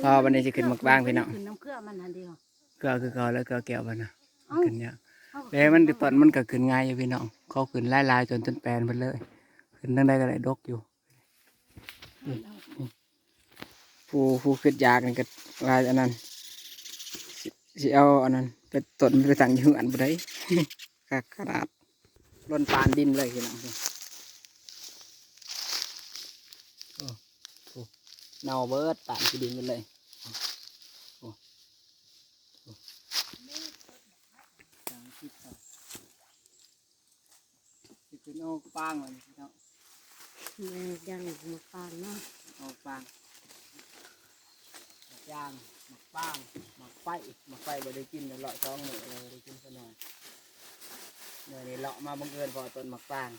ພໍບັດນີ້ຊິຂຶ້ນໝາກບາງ ພີ່ນ້ອງ. ຂຶ້ນນຳເຄືອມັນຫັ້ນເດ. ເຄືອຄືເກົ່າແຫຼະ ເຄືອແກ້ວມັນນະ. ເອົ້າ ຂຶ້ນຍາກ. ເອົາ ແຕ່ມັນ ເອົາ ຕອນມັນກໍຂຶ້ນງ່າຍຢູ່ ພີ່ນ້ອງ. ເຂົາຂຶ້ນຫຼາຍໆ ຈົນ ຈົນແປນເບິດເລີຍ. ຂຶ້ນທາງໃດກໍໄດ້ ດົກຢູ່. ນີ້ ນີ້ ຜູ້ ຜູ້ຄິດຢາກນີ້ກໍວ່າອັນນັ້ນ ຊິ ຊິເອົາອັນນັ້ນໄປ ຕົ້ນໄປຕັ້ງຢູ່ເຮືອນບໍ່ໄດ້. ຄັກຂະໜາດ ຫຼົ່ນປານດິນເລີຍ ພີ່ນ້ອງ. ໂອ້ ໂອ້ ເນົ່າເບິດ ປານຂີ້ດິນເບິດເລີຍ. ໂອ້ ໂອ້ ໂອ້ ສາມສິບ ຊິຂຶ້ນເອົາປາງແລ້ວນີ້ ພີ່ນ້ອງ. ແມ່ນ ຍ່າງໝາກປາງເນາະ. ເອົາປາງ ໝາກຢາງ ໝາກປາງ ໝາກໄຟ. ໝາກໄຟບໍ່ໄດ້ກິນແລ້ວ ເລາະສອງມື້ແລ້ວ ບໍ່ໄດ້ກິນສັກໜ່ວຍ. ມື້ນີ້ເລາະມາບັງເອີນພໍ້ຕົ້ນໝາກປາງ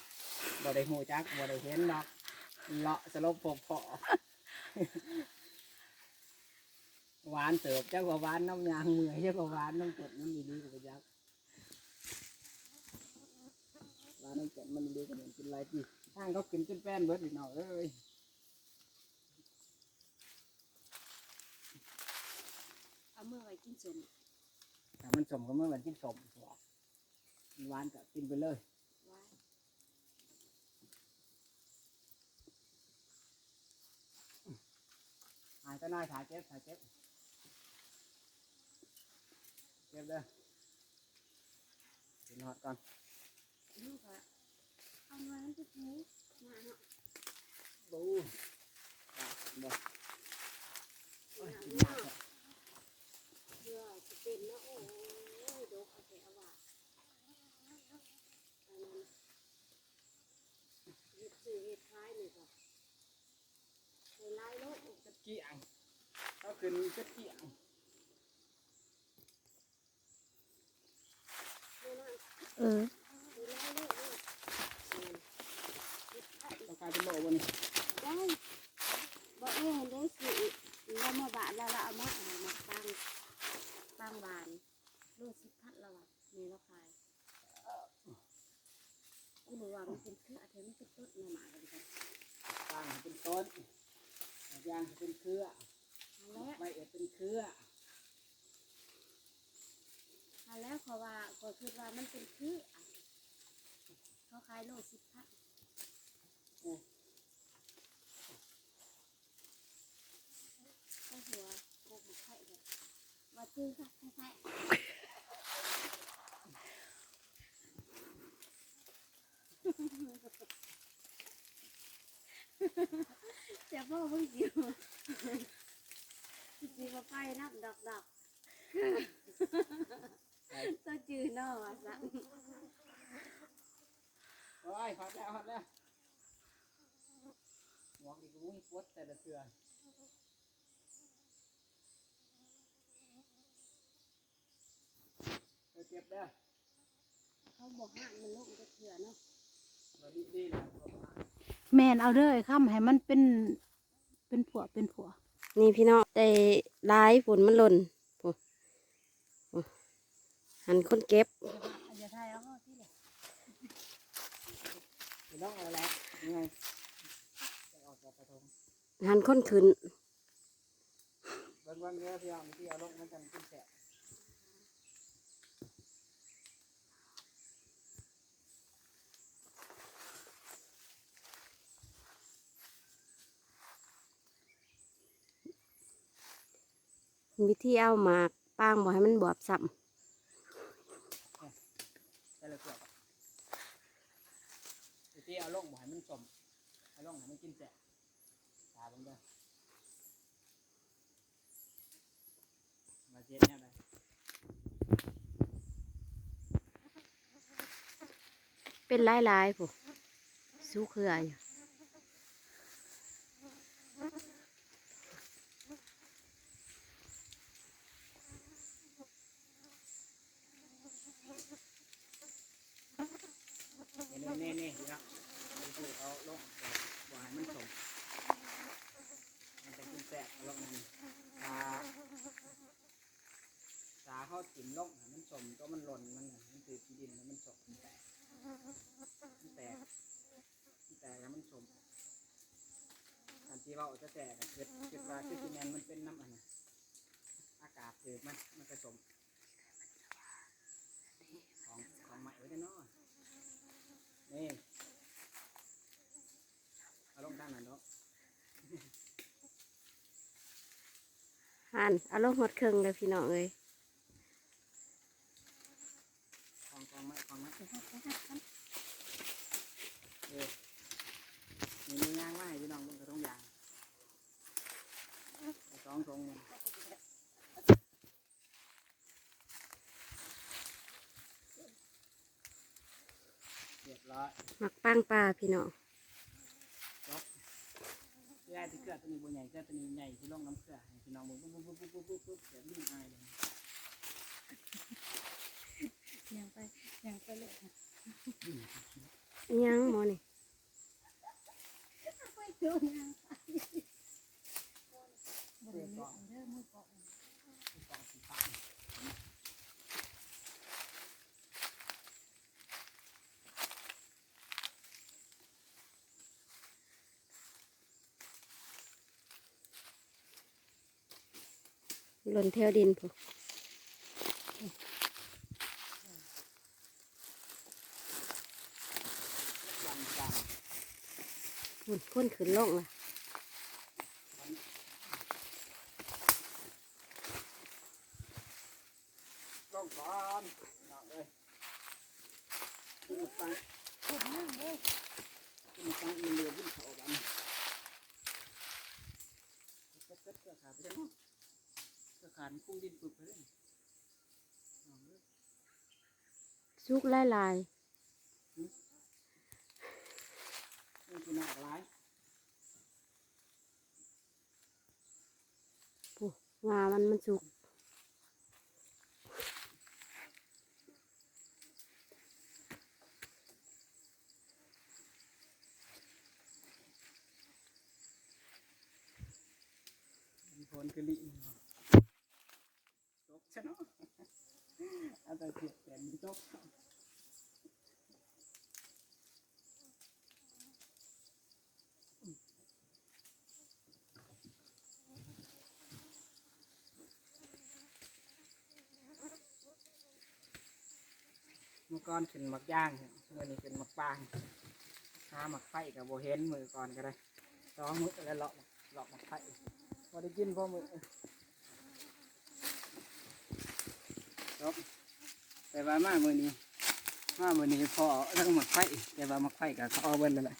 ບໍ່ໄດ້ຮູ້ຈັກ ບໍ່ໄດ້ເຫັນດອກ ເລາະສະຫຼົບພົບພໍ້. ຫວານເຕີບ ຈັກວ່າຫວານນຳຫຍັງ ເມື່ອຍ ຈັກວ່າຫວານນຳຕົ້ນມັນອີ່ຫຼີກໍບໍ່ຈັກ. ວ່ານຳແກ່ນມັນເດ້ ກໍແມ່ນກິນຫຼາຍປີ ທາງເຂົາຂຶ້ນຈົນແປນເບິດ ພີ່ນ້ອງເອີຍ. ເອົາເມືອໄວ້ກິນສົ້ມ ຖ້າມັນສົ້ມກໍເມືອໄວ້ກິນສົ້ມ ມັນຫວານກໍກິນໄປເລີຍ. ຫວານ ອ້າຍ ຕານາຍ ຖ້າເກັບ ຖ້າເກັບ ເກັບເດີ ກິນຮອດກ່ອນ. ລູກອະ ເອົາໜ່ວຍມັນໄປປູນາເນາະ. ໂອ້ ບໍ່ ໂອ້ຍ ກິນຍາກແທ້ ເພື່ອຊິເປັນເນາະ. ໂອ້ຍ ດົກເອົາແທ້ວ່າ ອັນນັ້ນ ເຮັດຊື້ເຮັດຂາຍນີ້ກໍ ໃຫ້ຫຼາຍໂລດ ເກັບກ້ຽງ ເອົາຂຶ້ນເກັບກ້ຽງ. ເອີ ໃຫ້ຫຼາຍໂລດເນາະ. ຕ້ອງການເປັນໂລບໍ່ນີ້? ໄດ້ ບໍ່ ເອີ ເດ້ ຊື້ອີກ ລາວມາບ້ານລາວ ລາວເອົາມາໃຫ້ໝາກປາງ ປາງຫວານ ໂລສິບພັນລາວວ່າ ແມ່ລາວຂາຍ. ກູນຶກວ່າມັນເປັນເຄືອ ແທ້ມັນເປັນຕົ້ນ ມາໝາກກັນ ຕ່າງເປັນຕົ້ນ ຢ່າງເປັນເຄືອ ຫັ້ນແຫຼະ ໄວ້ເປັນເຄືອ ຫັ້ນແຫຼະ. ເພາະວ່າ ຂ້ອຍຄິດວ່າມັນເປັນເຄືອ ເຂົາຂາຍໂລສິບພັນ. ເອີ ໃສ່ຫົວໂຄກໝາກໄຂ່ເດີ ວ່າຈື່ຄັກແທ້ໆ. ຈະບອກເບິ່ງຈິວ ຊິບໍ່ໄປນຳດອກໆ ຕົວຈື່ນໍວ່າຊັ້ນ. ໂອ້ຍ ຮອດແລ້ວ ຮອດແລ້ວ. ໝວກນີ້ກໍບໍ່ມີປົດແຕ່ລະເທື່ອ. ເອີ ເກັບເດີ. ເຂົາບໍ່ຫ້າມມັນລົງຈັກເທື່ອເນາະ. ແມ່ນ ເອົາເດີ ອ້າຍຄຳ ໃຫ້ມັນເປັນ ເປັນພວກ ເປັນພວກ. ນີ້ພີ່ນ້ອງ ໄດ້ຫຼາຍພຸ້ນ ມັນຫຼົ່ນ ພຸ້ນ ຫັ້ນຄົນເກັບ. ຫັ້ນຄົນຂຶ້ນ. ເບິ່ງ ເບິ່ງເດີພີ່ນ້ອງ ວິທີເອົາລົງມັນຈັ່ງກິນແຊບ. ວິທີເອົາໝາກປາງບໍ່ໃຫ້ມັນບວບຊ້ຳ. ໃສ່ລະເກືອ ວິທີເອົາລົງບໍ່ໃຫ້ມັນສົ້ມ ເອົາລົງໃຫ້ມັນກິນແຊບ. ຖ້າເບິ່ງເດີ ວ່າຊິເຮັດແນວໃດ. ເປັນຫຼາຍໆ ພຸ້ນ ສຸກເຄືອຢູ່. ນີ້ໆໆ ເນາະ ເອົາລົງ ບໍ່ໃຫ້ມັນສົ້ມ ມັນຈະກິນແຊບ. ເອົາລົງນັ້ນ ຖ້າ ຖ້າເຮົາຖິ້ມລົງໃຫ້ມັນສົ້ມ ຕົວມັນຫຼົ່ນ ມັນ ມັນຖືກຂີ້ດິນ ແລ້ວມັນສົ້ມ ມັນແຕກ ມັນແຕກ ມັນແຕກແລ້ວມັນສົ້ມ. ອັນທີ່ເວົ້າແທ້ໆ ກໍຄິດ ຄິດວ່າຄືຊິແມ່ນມັນເປັນນຳອັນນັ້ນ ອັນ ເອົາລົງຮອດເຄິ່ງແລ້ວພີ່ນ້ອງເອີຍ. ຂອງ ຂອງໄມ້ ຂອງໄມ້ ເອີ ນີ້ ມີຍ່າງມາໃຫ້ພີ່ນ້ອງເບິ່ງກະທົງຢາງ ສອງຖົງນີ້. ຮຽບຮ້ອຍ ໝາກປາງປ່າພີ່ນ້ອງ. ຈົບ ເຄືອ ເຄືອໂຕນີ້ບໍ່ໃຫຍ່ ເຄືອໂຕນີ້ໃຫຍ່ ຊິລົງນຳເຄືອໃຫ້ພີ່ນ້ອງເບິ່ງ ປຸບໆໆໆ ແບບນີ້ອາຍເດ້. ຍ່າງໄປ ຍ່າງໄປເລີຍ ຍ່າງໝໍນີ້. ຫຼົ່ນແຖວດິນພຸ້ນ ພຸ້ນ ຄົນຂຶ້ນລົງລະ ລົງກ່ອນ ພີ່ນ້ອງເອີຍ. ຂຶ້ນມາຕັ້ງ ຂຶ້ນມາຕັ້ງ ມັນເຫຼືອຂຶ້ນເຂົາບາດນີ້ ເກັບເກີດເຄືອຂາດໄປເດີເນາະ ເຄືອຂາດມັນຄຸງດິນປຶບໄປເລີຍ ສຸກຫຼາຍໆ ຫຶ ມັນຊິໜ້າຫຼາຍ. ຜູ້ ງາມັນ ມັນສຸກ ມີຄົນຄືລີ້ ຕົກຊະເນາະ ເອົາແຕ່ເສຍບແຂນຕົກ. ມື້ກ່ອນຂຶ້ນໝາກຢາງ ມື້ນີ້ຂຶ້ນໝາກປາງ ຫາໝາກໄຟກະບໍ່ເຫັນ ມື້ກ່ອນກະໄດ້ ສອງມື້ແລ້ວເລາະ ເລາະໝາກໄຟ ບໍ່ໄດ້ກິນພໍມື້ ຈົບ ແຕ່ວ່າມາມື້ນີ້ ມາມື້ນີ້ພໍທັງໝາກໄຟ ແຕ່ວ່າໝາກໄຟກະເຂົາເອົາເບິດແລ້ວແຫຼະ.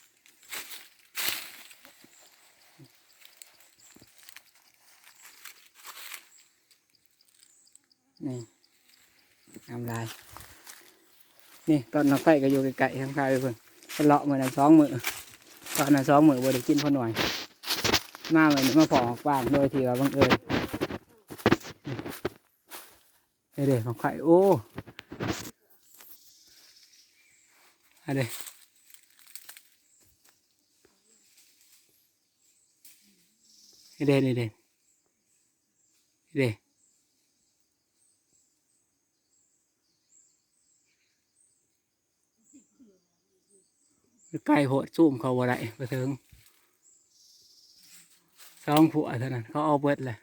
ນີ້ ງາມຫຼາຍ ນີ້ ຕອນໝາກໄຟກະຢູ່ໃກ້ໆ ທາງພາໄປເບິ່ງ ເລາະມື້ນັ້ນສອງມື້ ຕອນນັ້ນສອງມື້ບໍ່ໄດ້ກິນພໍໜ່ວຍ ມາມື້ນີ້ມາພໍໝາກປາງໂດຍທີ່ວ່າບັງເອີນ ນີ້ເດ້ໝາກໄຟ ໂອ້ ອັນເດ້ ນີ້ເດ້ ນີ້ເດ້ ນີ້ເດ້ ໃກ້ໂພດ ຊູມເຂົ້າບໍ່ໄດ້ ບໍ່ເຖິງ ສອງພົວເທົ່ານັ້ນ ເຂົາເອົາເບິດແລ້ວ.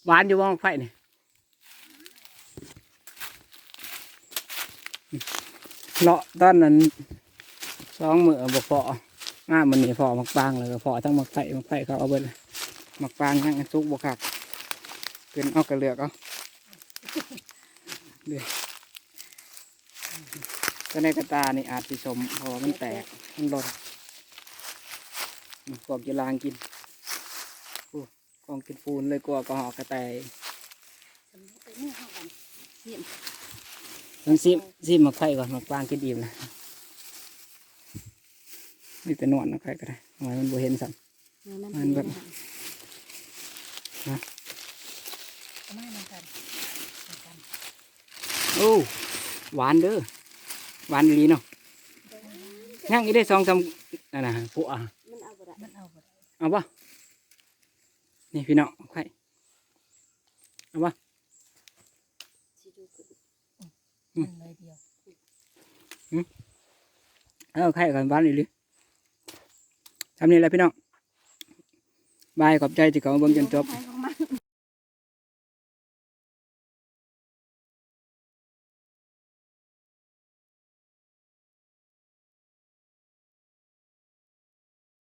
ຫວານຢູ່ບໍ່ໝາກໄຟນີ້? ເລາະຕອນນັ້ນສອງມື້ບໍ່ພໍ ມາມື້ນີ້ພໍໝາກປາງ ແລ້ວກະພໍທັງໝາກໄຟ ໝາກໄຟເຂົາເອົາເບິດ ໝາກປາງຍັງສຸກບໍ່ຄັກ ຂຶ້ນເອົາກະເລືອກເອົາ ເດ້. ແຕ່ໃນກະຕ່ານີ້ອາດຊິສົ້ມ ເພາະວ່າມັນແຕກ ມັນຫຼົ່ນ ພວກຢູ່ລາງກິນ ໂອ້ ກອງກິນປູນເລີຍ ກວ່າກະຫອກກະແຕ. ລອງຊີມ ຊີມໝາກໄຟກ່ອນ ໝາກປາງກິນອີ່ມລະ ມີແຕ່ໜວດໝາກໄຟກະໄດ້ ເອົາໃຫ້ມັນບໍ່ເຫັນຊ້ຳ. ມັນເບິດ ເອົາມານຳກັນ ໂອ້ ຫວານເດີ ຫວານອີ່ຫຼີເນາະ ຍັງອີກເດ້ ສອງສາມ ອັນນັ້ນ ຜູ້ອາ ມັນເອົາບໍ່ໄດ້ ມັນເອົາບໍ່ໄດ້ ເອົາບໍ່? ນີ້ພີ່ນ້ອງ ໄຂ່ ເອົາບໍ່? ຊິດູຂຶ້ນ ອືມ ມັນໜ້ອຍດຽວ ອືມ ເອີ ໄຂ່ກະຫວານອີ່ຫຼີ. ຊ່ຳນີ້ແຫຼະພີ່ນ້ອງ ບາຍ ຂອບໃຈທີ່ເຂົ້າມາເບິ່ງຈົນຈົບ.